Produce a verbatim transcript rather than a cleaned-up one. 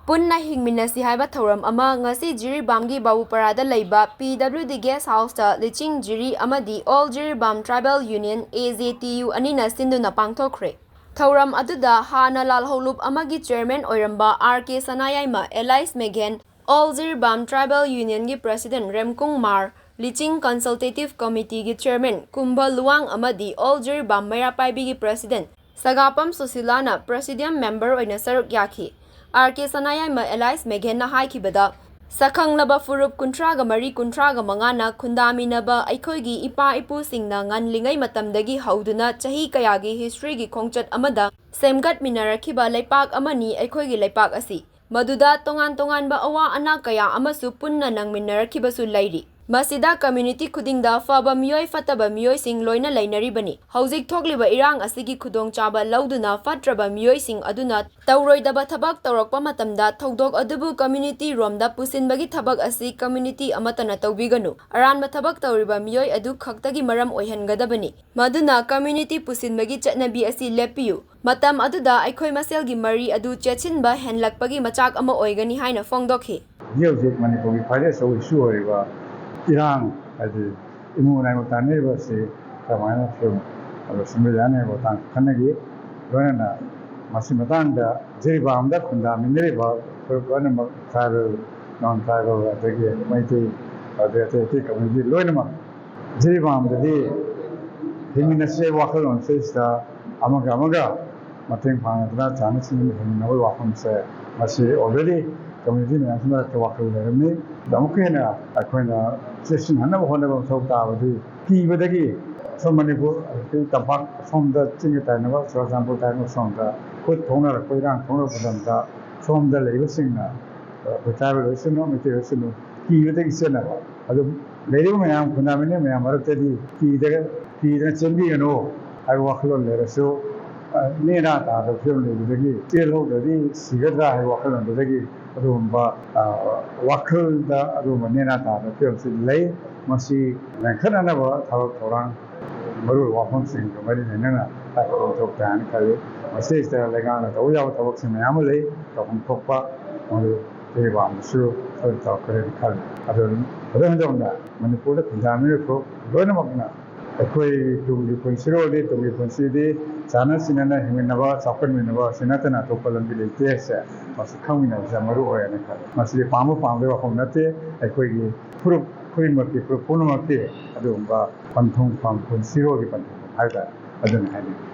ꯄꯨꯟꯅ ꯍꯤꯡꯃꯤꯟꯅꯁꯤ ꯍꯥꯏꯕ ꯊꯧꯔꯝ ꯑꯃ ꯉꯁꯤ ꯖꯤꯔꯤꯕꯥꯝꯒꯤ ꯕꯥꯕꯨꯄꯔꯥꯗ ꯂꯩꯕ ꯄꯤ ꯗꯕ꯭ꯂꯤꯎ ꯗꯤ Guest Houseꯇ ꯂꯤꯆꯤꯡ ꯖꯤꯔꯤ ꯑꯃꯗꯤ All Jiribam Tribal Union, A J T U, ꯑꯅꯤꯅ ꯁꯤꯟꯗꯨꯅ ꯄꯥꯡꯊꯣꯛꯈ꯭ꯔꯦ꯫ ꯊꯧꯔꯝ ꯑꯗꯨꯗ ꯍꯥꯟꯅ ꯂꯥꯜꯍꯧꯂꯨꯞ ꯑꯃꯒꯤ chairman ꯑꯣꯏꯔꯝꯕ ꯑꯥꯔ ꯀꯦ ꯁꯅꯥꯌꯥꯏꯃ, alias ꯃꯦꯘꯦꯟ, All Jiribam Tribal Unionꯒꯤ president ꯔꯦꯝꯀꯨꯡꯃꯥꯔ, ꯂꯤꯆꯤꯡ consultative committeeꯒꯤ chairman Kumbh Luwang ꯑꯃꯗꯤ All Jiribam ꯃꯩꯔꯥ ꯄꯥꯏꯕꯤꯒꯤ president ꯁꯒꯥꯄꯝ ꯁꯨꯁꯤꯂꯥꯅ presidium member ꯑꯣꯏꯅ ꯁꯔꯨꯛ ꯌꯥꯈꯤ꯫ ꯑꯥꯔ ꯀꯦ ꯁꯅꯥꯌꯥꯏꯃ alias ꯃꯦꯘꯦꯟꯅ ꯍꯥꯏꯈꯤꯕꯗ, ꯁꯛꯈꯪꯂꯕ ꯐꯨꯔꯨꯞ ꯀꯨꯟꯊ꯭ꯔꯥꯒ ꯃꯔꯤ, ꯀꯨꯟꯊ꯭ꯔꯥꯒ ꯃꯉꯥꯅ ꯈꯨꯟꯗꯥꯃꯤꯟꯅꯕ ꯑꯩꯈꯣꯏꯒꯤ ꯏꯄꯥ ꯏꯄꯨꯁꯤꯡꯅ ꯉꯟꯂꯤꯉꯩ ꯃꯇꯝꯗꯒꯤ ꯍꯧꯗꯨꯅ ꯆꯍꯤ ꯀꯌꯥꯒꯤ historyꯒꯤ ꯈꯣꯡꯆꯠ ꯑꯃꯗ ꯁꯦꯝꯒꯠꯃꯤꯟꯅꯔꯛꯈꯤꯕ ꯂꯩꯄꯥꯛ ꯑꯃꯅꯤ ꯑꯩꯈꯣꯏꯒꯤ ꯂꯩꯄꯥꯛ ꯑꯁꯤ꯫ ꯃꯗꯨꯗ ꯇꯣꯉꯥꯟ ꯇꯣꯉꯥꯟꯕ ꯑꯋꯥ ꯑꯅꯥ ꯀꯌꯥ ꯑꯃꯁꯨ ꯄꯨꯟꯅ ꯅꯪꯃꯤꯟꯅꯔꯛꯈꯤꯕꯁꯨ ꯂꯩꯔꯤ꯫ ꯃꯁꯤꯗ community ꯈꯨꯗꯤꯡꯗ ꯐꯕ ꯃꯤꯑꯣꯏ, ꯐꯠꯇꯕ ꯃꯤꯑꯣꯏꯁꯤꯡ ꯂꯣꯏꯅ ꯂꯩꯅꯔꯤꯕꯅꯤ꯫ ꯍꯧꯖꯤꯛ ꯊꯣꯛꯂꯤꯕ ꯏꯔꯥꯡ ꯑꯁꯤꯒꯤ ꯈꯨꯗꯣꯡꯆꯥꯕ ꯂꯧꯗꯨꯅ ꯐꯠꯇ꯭ꯔꯕ ꯃꯤꯑꯣꯏꯁꯤꯡ ꯑꯗꯨꯅ ꯇꯧꯔꯣꯏꯗꯕ ꯊꯕꯛ ꯇꯧꯔꯛꯄ ꯃꯇꯝꯗ ꯊꯧꯗꯣꯛ ꯑꯗꯨꯕꯨ community ꯔꯣꯝꯗ ꯄꯨꯁꯤꯟꯕꯒꯤ ꯊꯕꯛ ꯑꯁꯤ community ꯑꯃꯠꯇꯅ ꯇꯧꯕꯤꯒꯅꯨ꯫ ꯑꯔꯥꯟꯕ ꯊꯕꯛ ꯇꯧꯔꯤꯕ ꯃꯤꯑꯣꯏ ꯑꯗꯨ ꯈꯛꯇꯒꯤ ꯃꯔꯝ ꯑꯣꯏꯍꯟꯒꯗꯕꯅꯤ꯫ ꯃꯗꯨꯅ community ꯄꯨꯁꯤꯟꯕꯒꯤ ꯆꯠꯅꯕꯤ ꯑꯁꯤ ꯂꯦꯞꯄꯤꯌꯨ꯫ ꯃꯇꯝ ꯑꯗꯨꯗ ꯑꯩꯈꯣꯏ ꯃꯁꯦꯜꯒꯤ ꯃꯔꯤ ꯑꯗꯨ ꯆꯦꯠꯁꯤꯟꯕ ꯍꯦꯟꯂꯛꯄꯒꯤ ꯃꯆꯥꯛ ꯑꯃ ꯑꯣꯏꯒꯅꯤ ꯍꯥꯏꯅ ꯐꯣꯡꯗꯣꯛꯈꯤ꯫ ꯍꯧꯖꯤꯛ ꯍꯧꯖꯤꯛ ꯃꯅꯤꯄꯨꯔꯒꯤ ꯈ꯭ꯋꯥꯏꯗꯒꯤ ꯑꯆꯧꯕ issue ꯑꯣꯏꯔꯤꯕ ꯏꯔꯥꯡ, ꯍꯥꯏꯗꯤ ꯏꯃꯨꯡ ꯃꯅꯨꯡ ꯇꯥꯟꯅꯔꯤꯕ ꯑꯁꯤ ꯀꯃꯥꯏꯅ ꯁꯨꯝ ꯂꯣꯏꯁꯤꯟꯕ ꯌꯥꯅꯤ ꯍꯥꯏꯕ ꯃꯇꯥꯡꯗ ꯈꯟꯅꯈꯤ꯫ ꯂꯣꯏꯅꯅ ꯃꯁꯤ ꯃꯇꯥꯡꯗ ꯖꯤꯔꯤꯕꯥꯝꯗ ꯈꯨꯟꯗꯥꯃꯤꯟꯅꯔꯤꯕ ꯐꯨꯔꯨꯞ ꯂꯣꯏꯅꯃꯛ, tribal, non tribal, ꯑꯗꯒꯤ ꯃꯩꯇꯩ, ꯑꯗꯩ ꯑꯇꯩ ꯑꯇꯩ community ꯂꯣꯏꯅꯃꯛ ꯖꯤꯔꯤꯕꯥꯝꯗꯗꯤ ꯍꯤꯡꯃꯤꯟꯅꯁꯦ ꯋꯥꯈꯜꯂꯣꯟ ꯁꯤꯗꯩꯁꯤꯗ ꯑꯃꯒ ꯑꯃꯒ ꯃꯇꯦꯡ ꯄꯥꯡꯅꯗꯅ ꯆꯥꯅ ꯁꯤꯟꯗꯨꯅ ꯍꯤꯡꯃꯤꯟꯅꯕꯒꯤ ꯋꯥꯐꯝꯁꯦ ꯃꯁꯤ already community ꯃꯌꯥꯝꯁꯤ ꯃꯔꯛꯇ ꯋꯥꯈꯜ ꯂꯩꯔꯝꯃꯤ꯫ ꯑꯗ ꯑꯃꯨꯛꯀ ꯍꯦꯟꯅ ꯑꯩꯈꯣꯏꯅ ꯆꯦꯠꯁꯤꯟꯍꯟꯅꯕ ꯍꯣꯠꯅꯕ ꯃꯊꯧ ꯇꯥꯕꯗꯤ ꯀꯤꯕꯗꯒꯤ ꯁꯣꯝ ꯃꯅꯤꯄꯨꯔ, ꯑꯩꯈꯣꯏ ꯇꯝꯄꯥꯛ ꯁꯣꯝꯗ ꯆꯤꯡꯒ ꯇꯥꯏꯅꯕ, ꯆꯨꯔꯆꯥꯟꯄꯨꯔ ꯇꯥꯏꯅꯕ ꯁꯣꯝꯗ ꯈꯨꯠ ꯊꯣꯛꯅꯔꯛꯄ, ꯏꯔꯥꯡ ꯊꯣꯛꯅꯔꯛꯄ ꯃꯇꯝꯗ ꯁꯣꯝꯗ ꯂꯩꯕꯁꯤꯡꯅ, ꯑꯩꯈꯣꯏ tribal ꯑꯣꯏꯁꯅꯨ, ꯃꯩꯇꯩ ꯑꯣꯏꯁꯅꯨ, ꯀꯤꯕꯗꯒꯤ ꯆꯦꯟꯅꯕ꯫ ꯑꯗꯨ ꯂꯩꯔꯤꯕ ꯃꯌꯥꯝ, ꯈꯨꯟꯗꯥꯃꯤꯟꯅꯔꯤꯕ ꯃꯌꯥꯝ ꯃꯔꯛꯇꯗꯤ ꯀꯤꯗ-, ꯀꯤꯗꯅ ꯆꯦꯟꯕꯤꯒꯅꯨ ꯍꯥꯏꯕ ꯋꯥꯈꯜꯂꯣꯟ ꯂꯩꯔꯁꯨ, ꯑ, ꯅꯦꯅꯥ ꯇꯥꯗꯕ ꯐꯤꯕꯝ ꯂꯩꯕꯗꯒꯤ ꯆꯦꯜꯍꯧꯗ꯭ꯔꯗꯤ ꯁꯤꯒꯗ꯭ꯔꯥ ꯍꯥꯏꯕ ꯋꯥꯈꯜꯂꯣꯟꯗꯨꯗꯒꯤ ꯑꯗꯨꯒꯨꯝꯕ, ꯑ, ꯋꯥꯈꯜꯗ ꯑꯗꯨꯒꯨꯝꯕ ꯅꯦꯅꯥ ꯇꯥꯗꯕ ꯐꯤꯕꯝꯁꯤ ꯂꯩ꯫ ꯃꯁꯤ ꯃꯦꯟꯈꯠꯅꯅꯕ ꯊꯕꯛ ꯊꯧꯔꯥꯡ, ꯃꯔꯨꯑꯣꯏꯕ ꯋꯥꯐꯝꯁꯤꯡꯒ ꯃꯔꯤ ꯂꯩꯅꯅ ꯄꯥꯏꯈꯠꯄ ꯃꯊꯧ ꯇꯥꯏ ꯍꯥꯏꯅ ꯈꯜꯂꯤ꯫ ꯃꯁꯤꯗꯩꯁꯤꯗ ꯂꯩꯉꯥꯛꯅ ꯇꯧꯕ ꯌꯥꯕ ꯊꯕꯛꯁꯤꯡ ꯃꯌꯥꯝ ꯑꯃ ꯂꯩ, ꯇꯧꯐꯝ ꯊꯣꯛꯄ꯫ ꯃꯗꯨ ꯇꯦꯕꯥꯡꯕꯁꯨ ꯇꯧꯔꯛꯀꯅꯤꯅ ꯈꯜꯂꯤ꯫ ꯑꯗꯨ ꯐꯖ ꯐꯖꯕꯅ ꯃꯅꯤꯄꯨꯔꯗ ꯈꯨꯟꯗꯥꯃꯤꯟꯅꯔꯤꯕ ꯐꯨꯔꯨꯞ ꯂꯣꯏꯅꯃꯛꯅ ꯑꯩꯈꯣꯏ ꯇꯨꯡꯒꯤ ꯄꯨꯟꯁꯤꯔꯣꯜꯗꯤ, ꯇꯨꯡꯒꯤ ꯄꯨꯟꯁꯤꯗꯤ ꯆꯥꯟꯅ ꯆꯤꯟꯅꯅ ꯍꯤꯡꯃꯤꯟꯅꯕ, ꯆꯥꯎꯈꯠꯃꯤꯟꯅꯕ, ꯑꯁꯤ ꯅꯠꯇꯅ ꯑꯇꯣꯞꯄ ꯂꯝꯕꯤ ꯂꯩꯇꯦ ꯍꯥꯏꯁꯦ ꯃꯁꯤ ꯈꯪꯃꯤꯟꯅꯕꯁꯦ ꯌꯥꯝ ꯃꯔꯨ ꯑꯣꯏ ꯍꯥꯏꯅ ꯈꯜꯂꯤ꯫ ꯃꯁꯤꯗꯤ ꯄꯥꯝꯕ ꯄꯥꯝꯗꯕ ꯋꯥꯐꯝ ꯅꯠꯇꯦ꯫ ꯑꯩꯈꯣꯏꯒꯤ ꯐꯨꯔꯨꯞ ꯈꯨꯗꯤꯡꯃꯛꯀꯤ, ꯐꯨꯔꯨꯞ ꯄꯨꯝꯅꯃꯛꯀꯤ ꯑꯗꯨꯒꯨꯝꯕ ꯄꯟꯊꯨꯡꯐꯝ, ꯄꯨꯟꯁꯤꯔꯣꯜꯒꯤ ꯄꯟꯊꯨꯡꯐꯝ ꯍꯥꯏꯇꯥꯔꯦ, ꯑꯗꯨꯅꯤ ꯍꯥꯏꯅꯤꯡꯉꯤ꯫